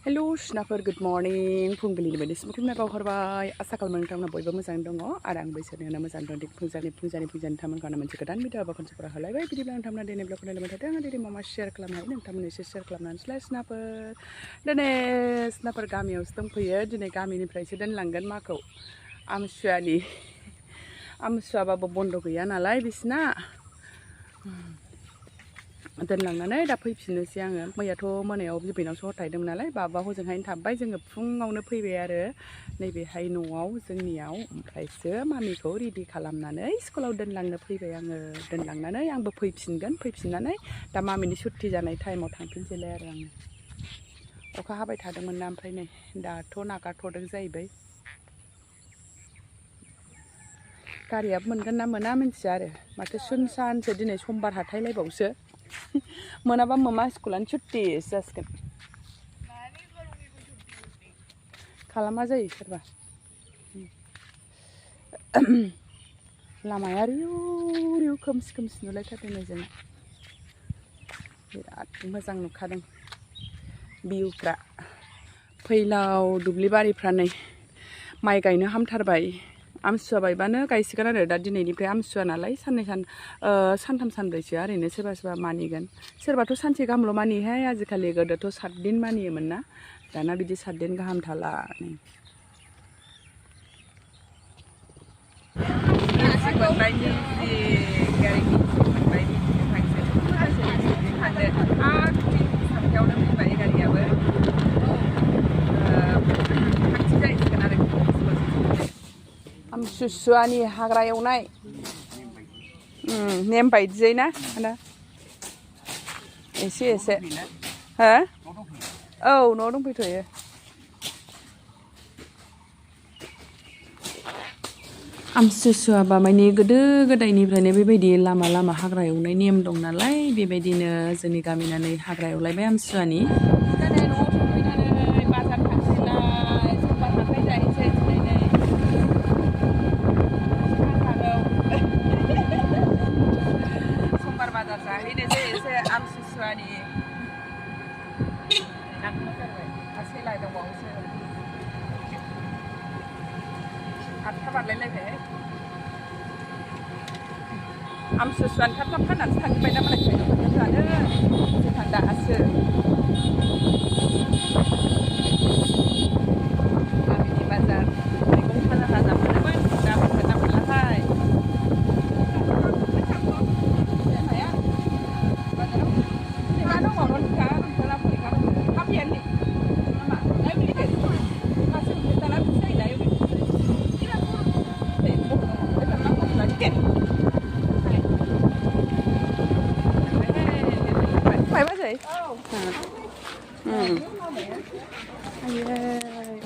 hello सिनाफोर good morning फुंबिलिनि बायदि स्मकिं बावहरबाय आसा खालामो नोंथांमोना बयबो मोजाङै दङ आरो आं बैसोरनियानो मोजां दं फुंजानि थामोनखौनो मोनसे गोदान भिडिअ बा खनसेफोरा होलायबाय बिदिब्ला नोंथांमोना दिनै ब्लगखौ नायलायबाय थादों आं दिनै मा शेयार खालामनो हायो नोंथांमोननो एसे शेयार खालामनानै सिनाफोर दिनै सिनाफोर गामियावसो दंफैयो दिनै गामिनिफ्रायसो दोनलांगोन माखौ आमसुवाबाबो बन्द गैया नालाय बिसिना दोनलांनानै दा फैफिननोसै आङो मैयाथ' मोनायाव बिबैनावसो हर थाहैदोंमोन नालाय बाबा हजोंहायनो थाबाय जोङो फुङावनो फैबाय आरो नैबेहाय न'आव जोंनियाव ओमफ्रायसो मामिखौ रेडि खालामनानै स्कुलाव दोनलांनो फैबाय आङो दोनलांनानै आंबो फैफिननानै दा मामिनि सुट्टि जानाय टाइमाव थांफिनसैलाय आरो आङो अखा हाबाय थादोंमोन ना ओमफ्राय नै दाथ' नागारथ'दों जाहैबाय गारियाबो मोनगोन ना मोना मिन्थिया आरो माथो सुनसानसो दिनै समबार हाथायलायबावसो मोनाबा ममा स्कुलानो सुट्टि जासिगोन खालामा जायो सोरबा लामाया रिउ खोमसि नुलायथारदों नै जोंना बिराद मोजां नुखादों भिउफ्रा फैलाव दुब्लि बारिफ्रा नै माइ गायनो हामथारबाय आमसुवा बायबानो गायसिगोन आरो दा दिनैनिफ्राय आमसुवा नालाय सानथाम सानब्रैसो ओरैनो सोरबा मानिगोन सोरबाथ' सानसे गाहामल' मानियोहाय आजिखालि गोदोथ' 7 दिन मानियोमोन ना दाना बिदि 7 दिन गाहाम थाला आमसुसुवानि हाग्रा एवनाय नेम बायदियै ना आदा एसे हो औ न'आव दंफैथ'यो आमसुसुवाबा माने गोदो गोदायनिफ्रायनो बेबायदि लामा हाग्रा एवनाय नेम दं नालाय बेबायदिनो जोंनि गामिनानै हाग्रा एवलायबाय आमसुवानि बाजार थांसैलाय समबार हाथाय जाहैसै दिनै समबार बाजार जाहैनोसै एसे आमसुसुवानि सेलाय दंबावोसो 8था बारलायलायबाय आमसुसुवानि थाब फाननानैसो थांजोब्बाय ना मालाय थांनो जोंहा दासो गामिनि बाजार मैगं थाजा मोनोमोन दा मोनगोन ना मोनलाहाय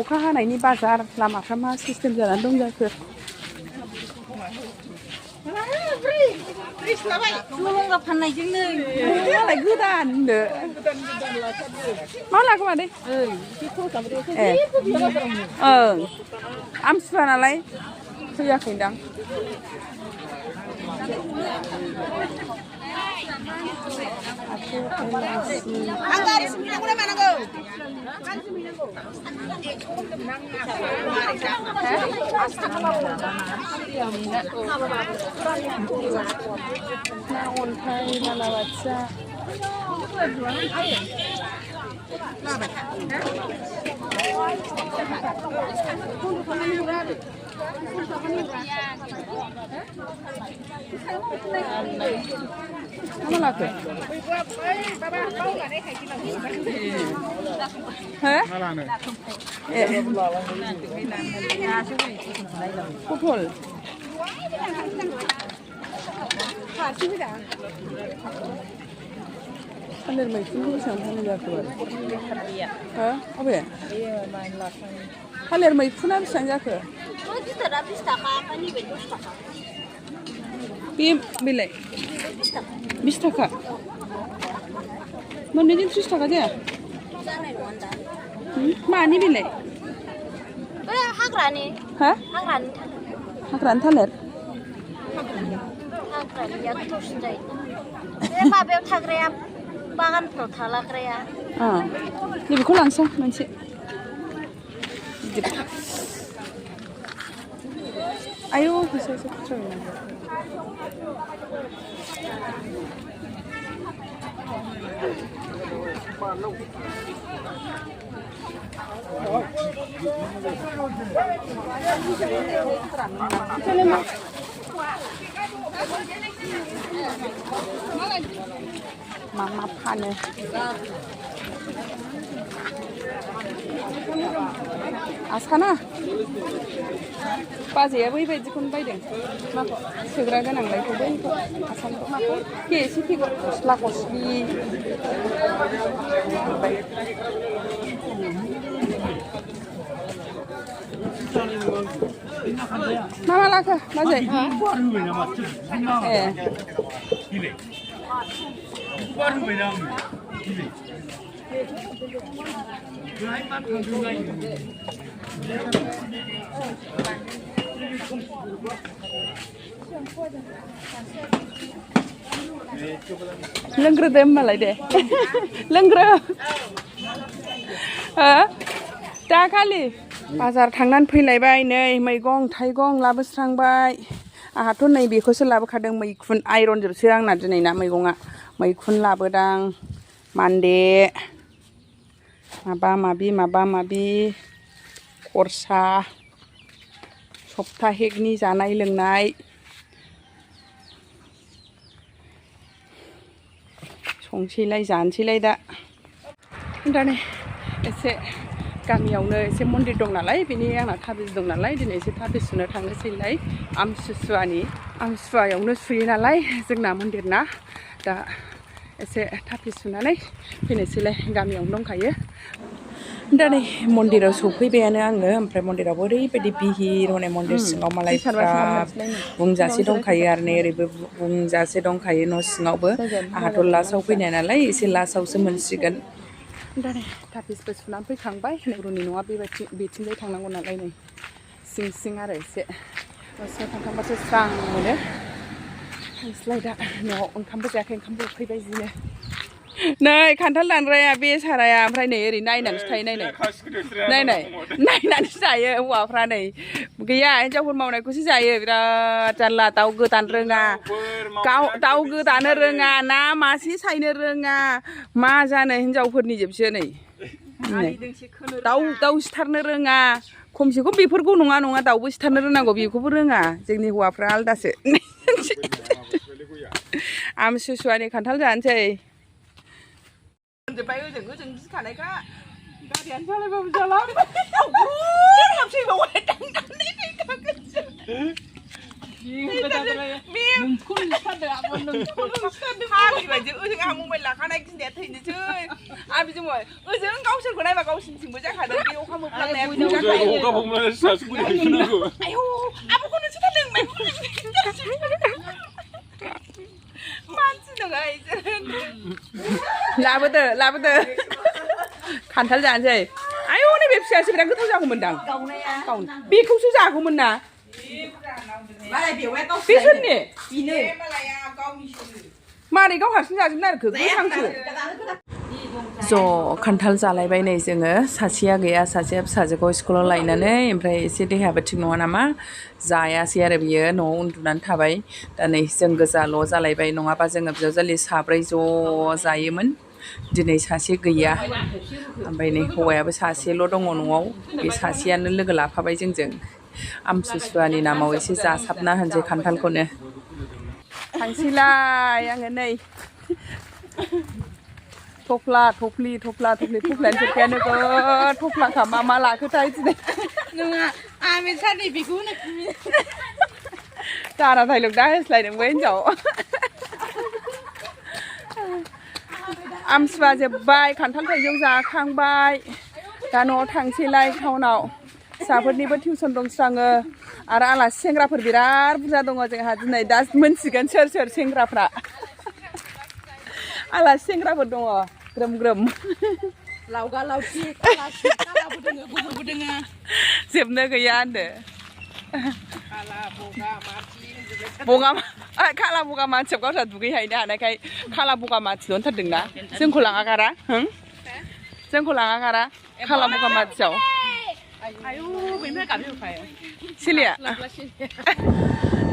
अखा हानायनि बाजार लामाफ्रा मा सिस्टेम जानानै दं जाखो फाननायजोंनो गोदान मा लाखोमादे ओं आमसुवा नालाय फैयाखैदां ना अन्थाइ बालाबाथिया मा लाखो पटल थालिर मैखुनखौ बेसेबां फाननाय जाखो हो अबे थालिर मैखुना बेसेबां जाखो बेलाय 20 थाखा मोननैजों 30 थाखा जाया मानि बेलाय हाग्रानि थालिर हाग्रानिया गोथावसिन जायो बे माबायाव थाग्राया बागानफ्राव थालाग्राया नैबेखौ लांसै मोनसे आयौ फैसा एसे खुस्रा गैया मा फानो आसाना बाजैया बैबायदिखौनो बायदों माखौ सोग्रा गोनांलायखौ बैखौ आसानखौ माखौ एसे फैगौ गस्ला गस्लि मा लाखो बाजै लोंग्रोदो होमबालाय दे लोंग्रो दाखालि बाजार थांनानै फैलायबाय नै मैगं थाइगं लाबोस्रांबाय आंहाथ' नै बेखौसो लाबोखादों मैखुन आइरनजोबसो आंना दिनैना मैगङा मैखुन लाबोदां मान्दे माबा माबि खरसा सप्ताहेकनि जानाय लोंनाय संसैलाय जानोसैलाय दा नै एसे गामियावनो एसे मन्दिर दं नालाय बेनि आंना थाबिज दं नालाय दिनै एसे थाबिज सुनो थांनोसैलाय आमथिसुवायावनो सुयो नालाय जोंना मन्दिरना दा एसे थाबिज सुनानै फैनोसैलाय गामियावनो दंखायो दा नै मन्दिराव सफैबायानो आङो ओमफ्राय मन्दिरावबो ओरैबायदि बिहिर हनै मन्दिर सिङाव मालायफ्रा बुंजासे दंखायो आरो नै ओरैबो बुंजासे दंखायो न' सिङावबो आंहाथ' लास्टआव फैनाय नालाय एसे लास्टआवसो मोनसिगोन दा नै थाबिजबो सुनानै फैखांबाय नेब्रुनि न'आ बेथिंजाय थांनांगौ नालाय नै सिं आरो एसे सिङाव थांखांबासो स्रां मोनो थांसैलाय दा न'आव ओंखामबो जायाखै ओंखामबो उखैबाय जिनो नै खान्थाल दानग्राया बे साराया ओमफ्राय नै ओरै नायनानैसो थायो नायनानैसो जायो हौवाफ्रा नै गैया हिन्जावफोर मावनायखौसो जायो बिराद जारला दाउ गोदानो रोङा दाउ गोदानो रोङा ना मासे सायनो रोङा मा जानो हिन्जावफोरनि जोबसो नै दाउ सिथारनो रोङा खमसे खम बेफोरखौ नङा दाउबो सिथारनो रोंनांगौ बेखौबो रोङा जोंनि हौवाफ्रा आलदासो आमथिसुवानि खान्थाल जानोसै जोब्बाय ओजों गिखानायखा गारियानो सालायबाबो जाला आंहा मबाइल लाखानाय गिनाया थैनोसै आरो बिजों ओजों गावसोरखौ नायबा गावसोरनिथिंबो जाखादों बे अखा मोफ्लांनाया आयौ आब'खौ नोंसो लाबोदो खान्थाल जानोसै आयौ नैबे फिसायासो बिराद गोथाव जागौमोनदां बेखौसो जागौमोन ना बे सोरनि मारै गाव हारसिं जाजोबनो आरो गोथांसो ज' खान्थाल जालायबाय नै जोङो सासेया गैया सासेया फिसाजोखौ स्कुलाव लायनानै ओमफ्राय एसे देहायाबो थिग नङा नामा जायासै आरो बियो न'आव उन्दुनानै थाबाय दा नै जों गोजाल' जालायबाय नङाबा जोङो बिजावजालि साब्रै ज' जायोमोन दिनै सासे गैया ओमफ्राय नै हौवायाबो सासेल' दङ न'आव बे सासेयानो लोगो लाफाबाय जोंजों आमथिसुवानि नामाव एसे जासाबना होनसै खान्थालखौनो थांसैलाय आङो नै थफ्लायानो जोबखाया नोगोद थफ्लाखा मा लाखोथाय दिनै नङा आमिर सारनि बेखौ दाना थाइलग दा होस्लाय नोंबो हिन्जाव आमथिसुवा जोब्बाय खान्थाल थाइजौ जाखांबाय दा न'आव थांसैलाय टाउनाव फिसाफोरनिबो टिउसन दंस्राङो आरो आलासि सेंग्राफोर बिराद बुरजा दङ जोंहा दिनै दा मोनसिगोन सोर सेंग्राफ्रा आलासि सेंग्राफोर दङ ग्रोम लावगा लावथि कालाबो दोङो गुबुनबो दोङो जोबनो गैया होनदो खाला बगा मानसियाव गावस्रा दुगैहैनो हानायखाय खाला बगा मानसिल' होनथारदोंना जोंखौ लाङा गारा जोंखौ लाङा गारा खालामो माथियाव आयु बेनिफ्राय गाबजोबखायो सिलिया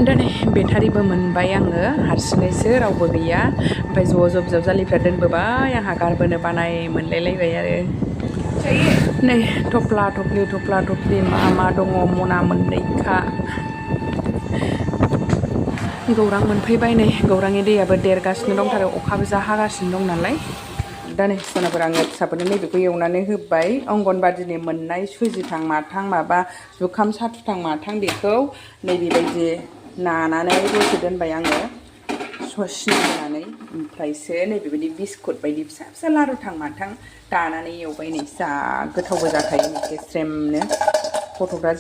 दिनै बेटारिबो मोनबाय आङो हारसिङैसो रावबो गैया ओमफ्राय ज' बिजावजालिफ्रा दोनबोबाय आंहा गारबोनो बानाय मोनलायलायबाय आरो नै थफ्ला थफ्लि मा दङ मना मोननैखा गौरां मोनफैबाय नै गौरांनि दैयाबो देरगासिनो दंथारो अखाबो जाहागासिनो दं नालाय दा नै सोनाफोर आङो फिसाफोरनो नैबेखौ एवनानै होबाय अंगनबादिनि मोननाय सुजिथां माथां माबा जुखाम साथुथां माथां बेखौ नैबेबायदि नानानै दसे दोनबाय आङो सिनि होनानै ओमफ्रायसो नैबेबायदि बिस्कुट बायदि फिसा फिसा लारुथां माथां दानानै एवबाय नै जा गोथावबो जाखायो गेस्रेमनो गथ'फ्रा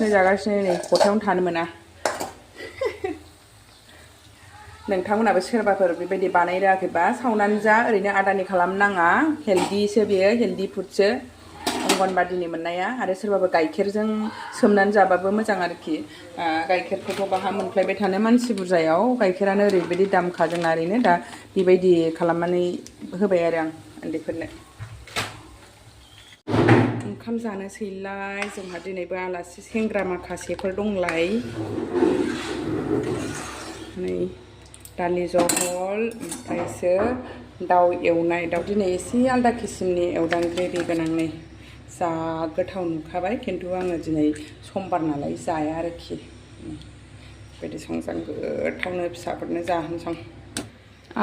जागासिनो नै खथायावनो थानो मोना नोंथांमोनाबो सोरबाफोर बेबायदि बानायरोङाखैबा सावनानै जा ओरैनो आदानि खालामनाङा हेल्दिसो बेयो हेल्दि फुडसो अंगनबादिनि मोननाया आरो सोरबाबा गाइखेरजों सोमनानै जाबाबो मोजां आरोखि गाइखेरखौथ' बाहा मोनफ्लायबाय थानो मानसि बुरजायाव गाइखेरानो ओरैबायदि दामखा जोंना ओरैनो दा बेबायदि खालामनानै होबाय आरो आं उन्दैफोरनो ओंखाम जानोसैलाय जोंहा दिनैबो आलासि सेंग्रा माखासेफोर दंलाय नै दालि जहल ओमफ्रायसो दाउ एवनाय दाउ दिनै एसे आलदा किसिमनि एवदां ग्रेभि गोनां नै जा गोथाव नुखाबाय खिन्थु आङो दिनै समबार नालाय जाया आरोखि बेबायदि संजां गोथावनो फिसाफोरनो जाहोनसां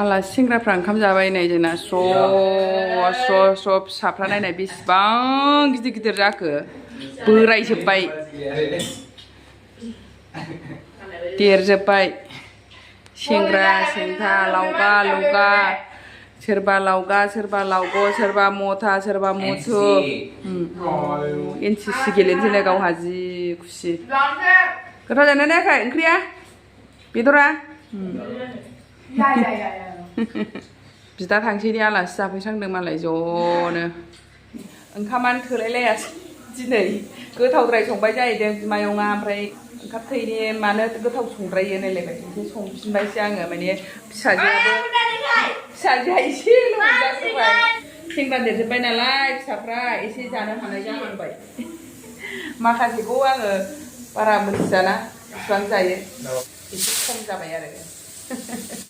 आलासि सेंग्राफ्रा ओंखाम जाबाय नै जोंना स्र' फिसाफ्रा नायनाय बेसेबां गिदिर जाखो बोरायजोब्बाय देरजोब्बाय सेंग्रा लावगा सोरबा लावगा सोरबा लावग' सोरबा मथा सोरबा मुथु एनसिसि गेलेनोसैनो गावहा जि खुसि गोथाव जानो नायाखै ओंख्रिया बेदरा बिदा थांसैनि आलासि जाफैसांदों मालाय ज'नो ओंखामानो थोलायलायासै दिनै गोथावद्राय संबाय जाहैदों बिमायंआ ओमफ्राय ओंखाम थैनि मानो गोथाव संद्रायो नायलायबाय एसे संफिनबायसो आङो माने फिसाजोआ एसेल' मोनजासिगोन सेंग्रा देरजोब्बाय नालाय फिसाफ्रा एसे जानो हानाय जाहांबाय माखासेखौ आङो बारा मोनथियाना बेसेबां जायो एसे खम जाबाय आरो